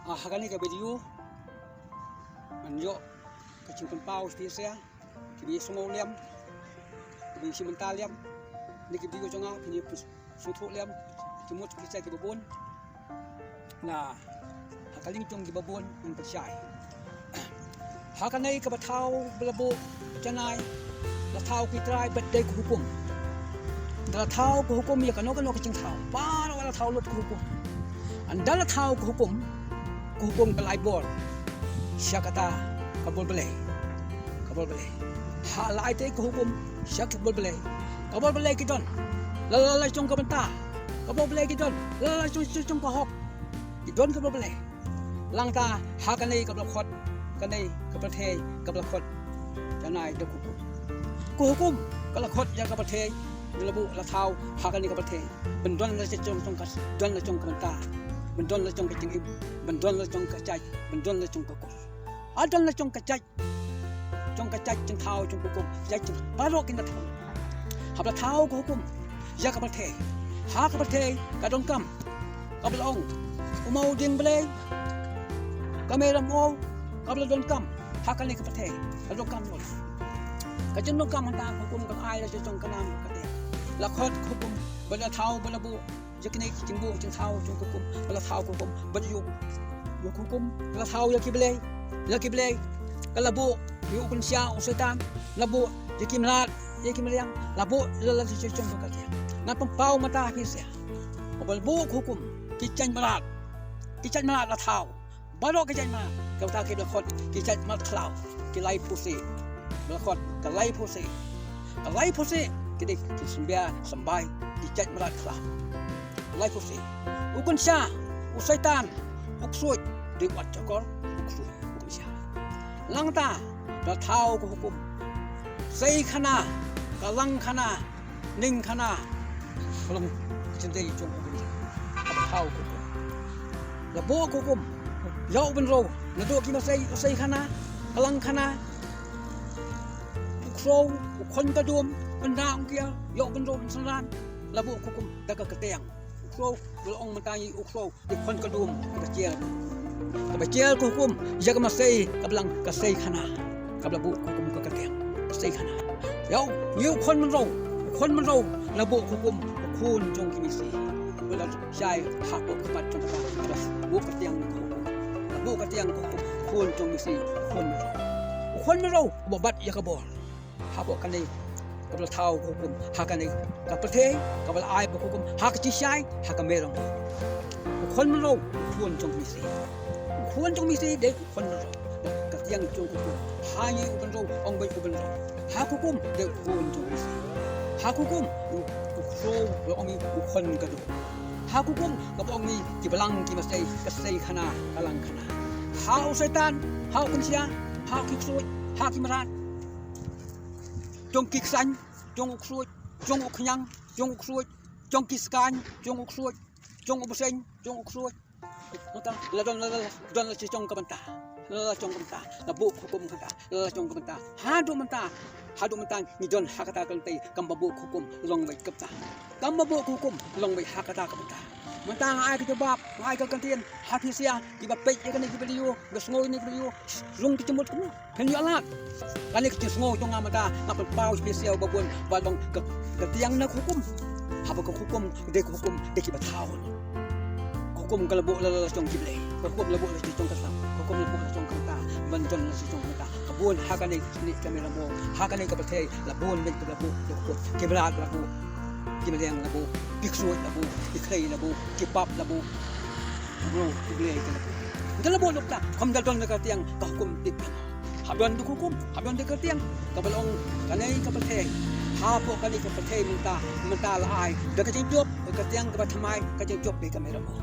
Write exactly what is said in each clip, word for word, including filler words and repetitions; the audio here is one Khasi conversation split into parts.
Ah, ha kane ka video ngan ïoh ka jingpynpaw sha phi sha ki ba ïa sngew lem, ki ba ïa shim bynta lem na ki video jong nga, phin ïa sngewthuh lem ki mut ki jait ki ba bun. Na ha ka liang jong ki ba bun ngan pynshai. Ha kane kaba thaw ba la buh janai, la thaw ki trai bad dei ka hukum. Da la thaw ka hukum ïa kano kano ka jingthaw, baroh la thaw lut ka hukum. Ynda la thaw ka hukum, ka hukum ka la ai bor sha kata ka bor Blei, ka bor Blei. Ha la ai te ka hukum sha ka bor Blei, ka bor Blei ki don la la la jong ka bynta, ka bor Blei ki don la la la jong jong ka hok, ki don ka bor Blei. Nangta ha kane kaba la khot, kane ka pyrthei kaba la khot janai da ka hukum. Ka hukum ka la khot ïa ka pyrthei, la buh la thaw ha kane ka pyrthei ban don la jong jong ka, don la jong ka bynta, ban don la jong ka jingim, ban don la jong ka jait, ban don la jong ka kur. Ha don la jong ka jait, jong ka jait jingthaw jong ka hukum, jait jong baroh ki na thaw. Haba la thaw ka hukum ïa ka pyrthei, ha ka pyrthei ka donkam kaba la ong, u maw dieng Blei, ka mei ramo, kaba la donkam ha kane ka pyrthei ka donkam noh. Ka jingdonkam hangta ka hukum ka ai la jong ka nam ka te. La khot ka hukum ba la thaw ba la buh ïa kine ki jingbuh jingthaw jong ka hukum, ba la thaw ka hukum, ba la ïoh ïa ka hukum, ba la thaw ïa ki blei, ïa ki blei, ka la buh ïa u khun sha u Soitan, la buh ïa ki mrad, ïa ki mriang, la buh la la jong jong ka tiang. Nga pynpaw mata ha phi sha, ba la buh ka hukum, ki jait mrad, ki jait mrad la thaw. Baroh ki jait mrad, kata ki ba la khot ki jait mrad khlaw, ki lai phusi. Ba la khot ka lai phusi. Ka lai phusi ki dei ki symbai, symbai ki jait mrad khlaw. Lai phusi. U khun sha, u Soitan, u ksuid, dei wat jakor u ksuid, u khun sha. Nangta ba la thaw ka hukum, sei khana, ka lang khana, ning khana, ka long ka jingdei jong u khun sha. Ka ba thaw ka hukum, la buh ka hukum ïa u bynriew, naduh ki masei, u sei khana, ka lang khana, u ksew, u khon ka dum, bynta ong kia ïa u bynriew u synran. La buh ka hukum da ka kyrteng u ksew, ba la ong mynta ngi u ksew, dei khon ka dum, kaba jel. Kaba jel ka hukum ïa ka masei, kaba lang ka sei khana. Kaba la buh ka hukum ka kyrteng ka sei khana. Ïa u, ngi u khon mynriew, u khon mynriew, la buh ka hukum u khun jong ki misi. Ba la shai ha ka khmat jong ka, kaba la buh ka kyrteng ka hukum, la buh ka kyrteng ka hukum khun jong misi, khun mynriew. U khon mynriew uba bat ïa ka bor. Hapoh kane kaba la thaw ka hukum ha kane ka pyrthei, kaba la ai ba ka hukum ha ka jingshai ha ka mei ramo. U khon mynriew u khun jong misi. U khun jong misi dei u khon mynriew. Ka kyrteng jong ka hukum ha ngi u bynriew, ong beit u bynriew. Ha ka hukum dei u khun jong misi. Ha ka hukum u, u ksew la ong ngi u khon ka dum. Ha ka hukum kaba ong ngi ki ba lang ki masei, ka sei khana, ka lang khana. Ha u Soitan, ha u khun sha, ha ki ksuid, ha ki mrad, jong ki ksain, jong u ksuid, jong u khñiang, jong u ksuid, jong ki skain, jong u ksuid, jong u bseiñ, jong u ksuid. Nangta la don, la, la, don la jong ka bynta, la, la jong ka bynta, la buh ka hukum kata, la, la jong ka bynta. Haduh mynta, haduh mynta ngi don ha kata ka lynti, kam ba buh ka hukum long beit kata. Kam ba buh ka hukum long beit ha kata ka bynta. Mynta nga ai ka jubab, nga ai ka kyntien ha phi sha ki ba peit ïa kane ka video, ba sngew ïa kane ka video, rung ki jingmut kumno. Phin ïoh lad. Kane ka jingsngew jong nga mynta nga pynpaw sha phi sha ba bun ba long ka, ka kyrteng na ka hukum. Haba ka hukum dei ka hukum dei ki ba thaw. Ka hukum ka la buh la la jong ki blei. Ka hukum la buh la jong ka sam. Ka hukum la buh la jong ka bynta. Ban don la jong ka bynta. Ka bun ha kane ka snieh ka mei ramo, ha kane ka pyrthei la bun beit ba la buh ka hukum. Ki mrad la buh. Ki mliang la buh. Ki ksuid la buh. Ki khlei la buh. Ki pap la buh. Bro, ki blei ka la buh. Ka la buh lukta. Kam da don ka kyrteng ka hukum tip. Hap don da ka hukum, hap don da ka kyrteng, kaba la ong kane ka pyrthei. Hapoh kane ka pyrthei mynta, mynta la ai da ka jingjop, ka kyrteng kaba thymmai, ka jingjop dei ka mei ramo.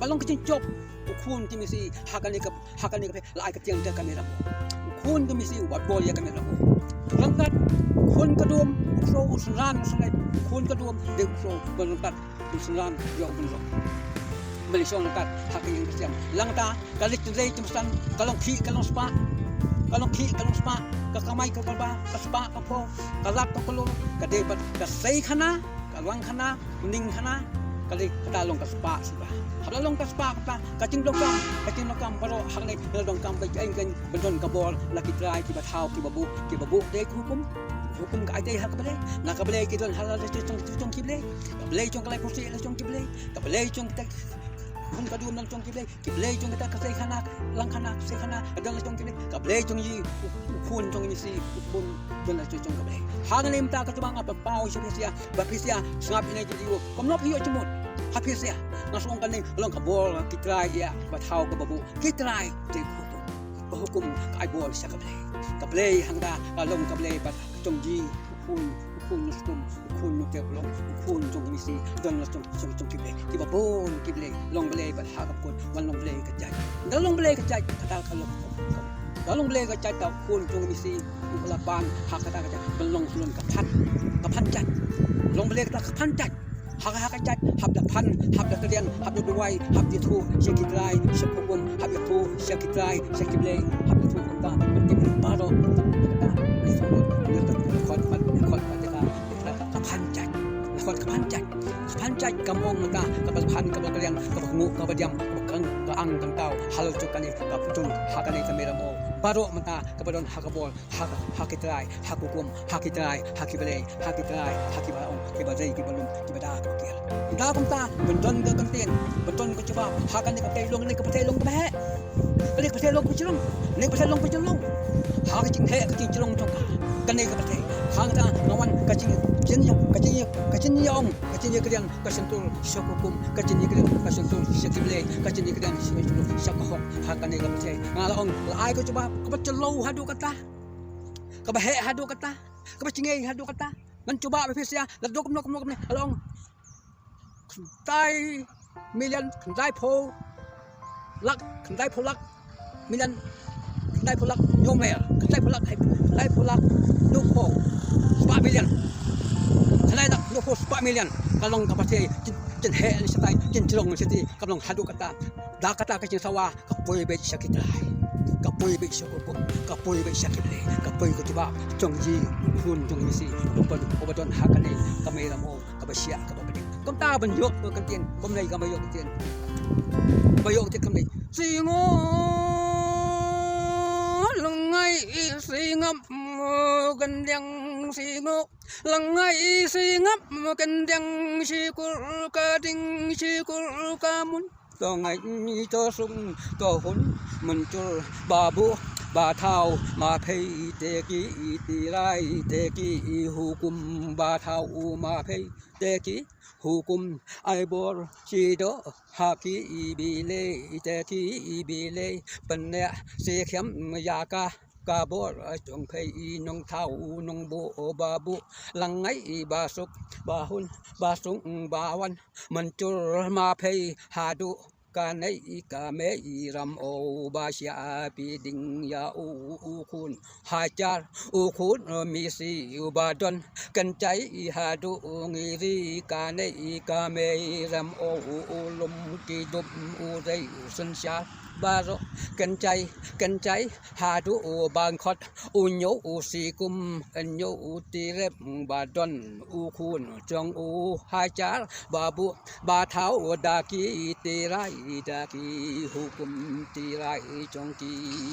Ba long ka jingjop u khun ki misi, ha kane ka, ha kane ka pyrthei la ai ka kyrteng da ka mei ramo. U khun ki misi u bat bor ïa ka mei ramo. Ryngkat u khun ka dum, u ksew u synran u sngewlem, u khun ka dum dei u ksew, ba ryngkat u synran ïa u bynriew. Ba la shong ryngkat ha ka ïing ka sem. Nangta ka leit tynrai tymsan, ka long khih ka long spah, ka long khih ka long spah, ka kamai ka kyrpad, ka spah ka phew, ka lap ka klur, ka dei bad ka sei khana, ka lang khana, u ning khana, Kata long ka spah shisha. Haba long ka spah kata, ka jingdonkam, ka jingdonkam baroh hangne, la donkam ba ïeng kan ban don ka bor la ki trai kiba thaw kiba buh, kiba buh dei ka hukum. Hukum ka ai dei ha ka Blei. Na ka Blei ki don ha la jong jong ki Blei. Ka Blei jong ka lai pusi la jong ki Blei. Ka Blei jong kita hun ka dum la jong ki Blei. Ki Blei jong kita ka sei khana, lang khana, ka sei khana, ka don la jong ki Blei. Ka Blei jong ngi, u khun jong ngi shi, u khun don la jong jong ka Blei. Hangne mynta ka jubab nga pynpaw sha phi sha, ba phi sha sngap ïa kine ki video. Kumno phi ïoh jingmut ha phi sha? Nga sngew kane long ka bor ki trai ïa ba thaw kaba buh. Ki trai te ka hukum. Ka hukum ka ai bor sha ka Blei. Ka Blei hangta ka long ka Blei ba jong ngi, u khun, u khun u skum, u khun u tep long, u khun jong ngi shi, don la jong jong jong ki Blei. Kiba bun ki Blei, long Blei bad ha ka pud, wan long Blei ka jait. Da long Blei ka jait, kata ka long. Da long Blei ka jait, da u khun jong ngi shi, u la pan ha kata ka jait, ban long shlun ka phan, ka phan jait. Long Blei kata ka phan jait. Ha ka, ha ka jait, hap da phan, hap da kren, hap da duwai, hap da ïathuh sha ki trai, sha ka hukum, hap da ïathuh sha ki trai, sha ki Blei, hap da ïathuh kumta, ban tip baroh kata, kata, ka phan jait, ka phan jait, ka phan jait, ka phan jait, kam ong mynta, kaba phan, kaba kren, kaba nguh, kaba diam, kaba kang, ka ang, kang tau, halor jong kane, ka putun, ha kane ka mei ramew, baroh mynta, kaba don, ha ka bor, ha, ha ki trai, ha ka hukum, ha ki trai, ha ki Blei, ha ki trai, ha kiba ong, kiba dei, kiba lum, kiba da, kiba kiar. Ynda kumta, ban don ka kyntien, ban don ka jubab, ha kane ka pyrthei long, kane ka pyrthei long kaba heh. Kane ka pyrthei long kaba jrong, kane ka pyrthei long kaba jrong. Ha ka jingheh, ka jingjrong jong ka, kane ka pyrthei. Hangta nga wan ka jing, jing, ka jing, ka jingïaong, ka jingïakren, ka shyntur sha ka hukum, ka jingïakren, ka shyntur sha ki Blei, ka jingïakren, ka shyntur sha ka hok, ha kane ka pyrthei. Nga la ong, la ai ka jubab, kaba jylliew haduh katta. Kaba heh haduh katta, kaba jngai haduh katta. Ngan jubab ba phi sha, la duk kumno kumno kumno, la ong. Khyndai million, khyndai phew lak, khyndai phew lak million, khyndai phew lak hynñiew mer, khyndai phew lak, khyndai phew lak hynñiewphew spah million. Khyndai lak hynñiewphew spah million. Ka long ka pyrthei, jin, jin heh shatai, jin jrong shatai, ka long haduh katta. Da kata ka jingsawa, ka poi beit sha ki trai, ka poi beit sha ka hukum, ka poi beit sha ki Blei, ka poi ka jubab jong ngi, khun jong ngi shi, uba, uba don ha kane ka mei ramew, kaba shyiah, kaba bniah. Kumta ban ïoh ka kyntien, kumne kaba ïoh kyntien. Ba ïoh kyntien kumne. Sngew lyngngai sngap khyndiat, sngew lyngngai sngap khyndiat, shi kur ka ding, shi kur ka mun. To ngai to sung to hun, Mynsur ba buh ba thaw ma phei, te ki trai, te ki hukum, ba thaw ma phei, te ki hukum, ai bor shi doh ha ki Blei, te ki Blei, pynneh shi kham ïa ka, ka bor jong phei, nongthaw nongbuh ba buh, lyngngai ba suk ba hun, ba sung ba wan, Mynsur ma phei haduh kane ka mei ramew, ba shah phi ding ïa u, u khun hajar, u khun misi uba don kynjai haduh ngi ri, kane ka mei ramew, u lum ki dup, u rei u synshar baroh kynjai, kynjai haduh u bang khot, u hynñiew u shi kum, hynñiew u tirep ba don u khun jong u hajar, ba buh ba thaw da ki trai, da ki hukum, trai jong ki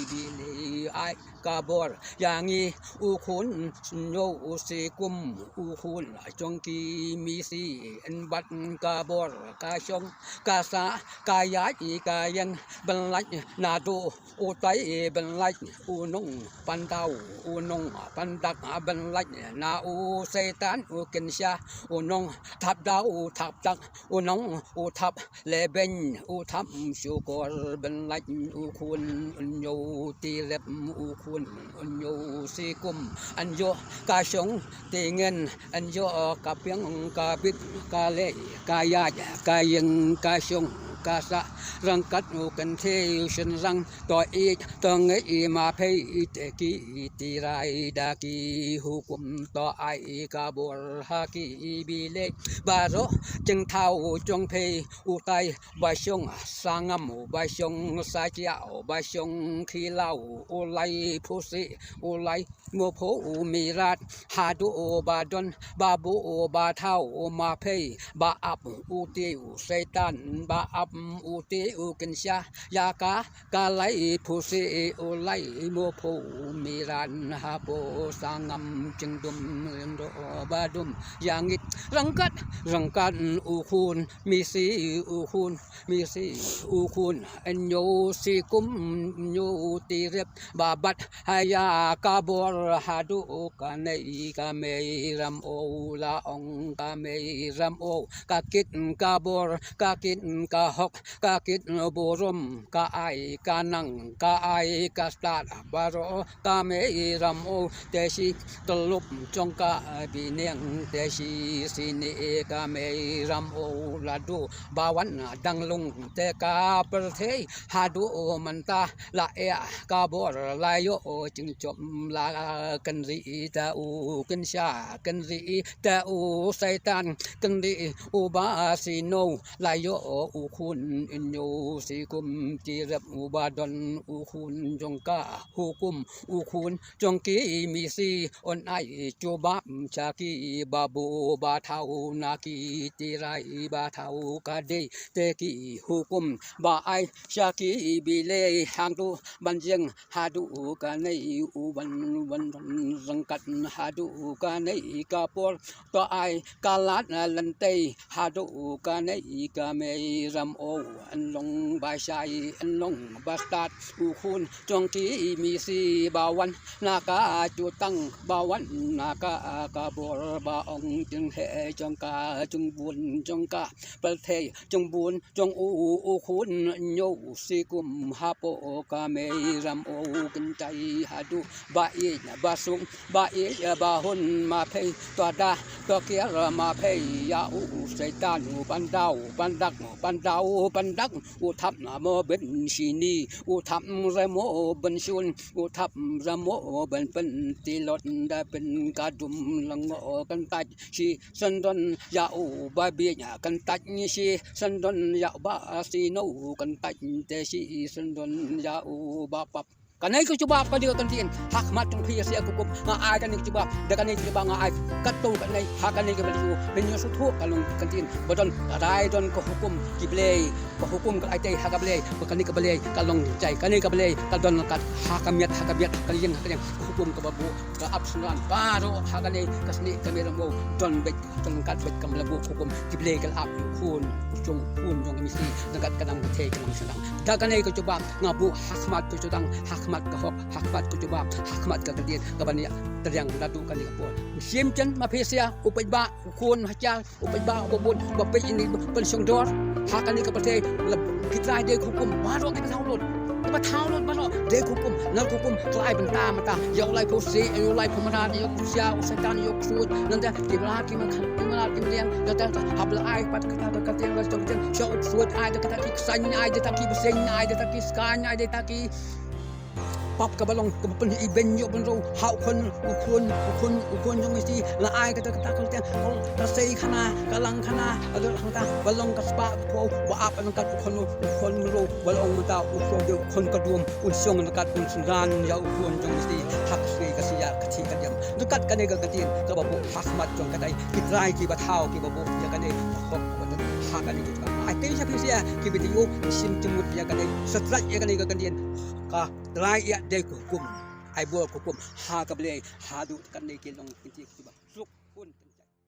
Blei, ai ka bor ïa ngi, u khun hynñiew u shi kum, u khun jong ki misi, yn bat ka bor ka shong ka sah, ka ïaid ka ïeng, ban lait naduh u tai, ban lait u nongpyndaw, u nongpyndak, ban lait na u Soitan u kynsha, u nongthap daw, u thap tak, u nong, u thap lehbeiñ, u thap shukor, ban lait u khun hynñiew tirep, u khun hynñiew shi kum, yn ïoh ka shong tyngen, yn ïoh ka piang ka bit, ka leh ka ïaid, ka ïeng ka shong, ka sah ryngkat u kynthei shynrang, to ïeit to ngeit ma phei te ki Trai da ki hukum, to ai ka bor ha ki Blei baroh jingthaw jong phei, u tai ba shong sangam, u ba shong satia, u ba shong khilaw, u lai phusi, u lai muphu u mirat, haduh ba don ba buh ba thaw ma phei, ba ap u te u Satan, ba ap u te u kynsha ïa ka, ka lai phusi u lai muphu u mirat, hapoh sangam jingdum, ïa doh ba dum ïa ngeit ryngkat, ryngkat u khun misi, u khun misi, u khun hynñiew sikum hynñiew tirep, ba bat ha ïa ka bor haduh kane ka mei Ramew, la ong ka mei Ramew, ka kit ka bor, ka kit ka hok, ka kit burom, ka ai ka nang, ka ai ka stad baroh ka mei Ramew, te shi tyllup jong ka bneng, te shi snieh ka mei Ramew, la duh ba wan dang lung te ka pyrthei, haduh mynta la ïeh ka bor, la ïoh jingjop, la kynriah te u kynsha, kynriah te u Satan, kynriah u ba sniew, la ïoh u khun hynñiew sikum tirep, u ba don u khun jong ka hukum, u khun jong ki misi, un ai jubab sha ki ba buh ba thaw na ki Trai ba thaw, ka dei te ki hukum ba ai sha ki Blei, hangtu ban jing haduh kane u wan, wan ryngkat haduh kane ka por, to ai ka lad lynti haduh kane ka mei Ramew, yn long ba shai, yn long ba stad u khun jong ki misi, ba wan na ka jutang, ba wan na ka ka bor, ba ong jingheh jong ka, jingbun jong ka pyrthei, jingbun jong u, u khun hynñiew sikum hapoh ka mei Ramew, kynjai haduh ba ïeit ba suk, ba ïeit ba hun ma phei, to da to kiar ma phei ïa u Satan, u ban daw ban dak, u ban daw ban dak, u thap na mo ban shini, u thap re mo ban shun, u thap re mo ban pyntilot, da pyn ka dum lyngngoh kyntait shi syndon ïa u ba bieit, kyntait shi syndon ïa u ba sniew, kyntait te shi syndon ïa u ba pap. Kane ka jubab ka dei ka ktien ha khmat jong phi ïa sha ka hukum. Nga ai kane ka jubab, da kane ka jubab nga ai katto katne ha kane ka video. Phin ïohsngew ka long ka ktien ba don, ka dei don ka hukum ki Blei, ka hukum ka ai te ha ka Blei, ba kane ka Blei ka long jai, kane ka Blei ka don kat ha ka miet ha ka miet, ha ka lieng ha ka lieng, ka hukum kaba buh ka ap synran baroh ha kane ka snieh ka mei Ramew, don beit, don kat beit, kam la buh ka hukum ki Blei, ka la ap ïa u khun jong, khun jong ka misi, na kat ka dang ka thei ka long shynrang. Da kane ka jubab nga buh ha khmat ka jutang, ha khmat ka hok, ha khmat ka jubab, ha khmat ka ktien kaban ïa tyrhiang naduh kane ka por. Shim jan ma phi sha u paidbah, u khun hajar, u paidbah uba bun, uba peit ïa kane ka pynshong dor ha kane ka pyrthei. La, ki Trai dei ka hukum baroh, kiba thaw lut, kiba thaw lut baroh dei ka hukum. Nang ka hukum ka la ai bynta mynta ïa u lai phusi, ïa u lai phumrad, ïa u ksha, u Satan, ïa u ksuid. Nangta ki mrad, ki mrad, ki mrad, ki mrad, ïa ta, ta, hap la ai pat kata ka ktien, la jong ktien sha u ksuid, ai da kata ki ksaiñ, ai da ta ki bseiñ, ai da ta ki skaiñ, ai da ta ki pap kaba long kaba pynibeiñ ïa u bynriew ha u khun, u khun, u khun, u khun jong i misi. La ai kata, kata ka ktien, ka sei khana, ka lang khana, ado kata ba long ka spah ka phew, ba ap na kat u khun, u khun bynriew, ba long mynta u shong dei u khun ka dum, un shong na kat un synran ïa u khun jong i misi ha ka sngi ka sñiar, ka thik ka diang. Kat kane ka ktien kaba buh ha khmat jong kata ki Trai kiba thaw kiba buh ïa kane ka hok kaba don ha kane ka jaka. Ai te sha phi sha ki video, shim jingmut ïa kane, subscribe ïa kane ka ktien. Ka Trai ïa dei ka hukum, ai bor ka hukum ha ka Blei, haduh kane ki long ki jubab.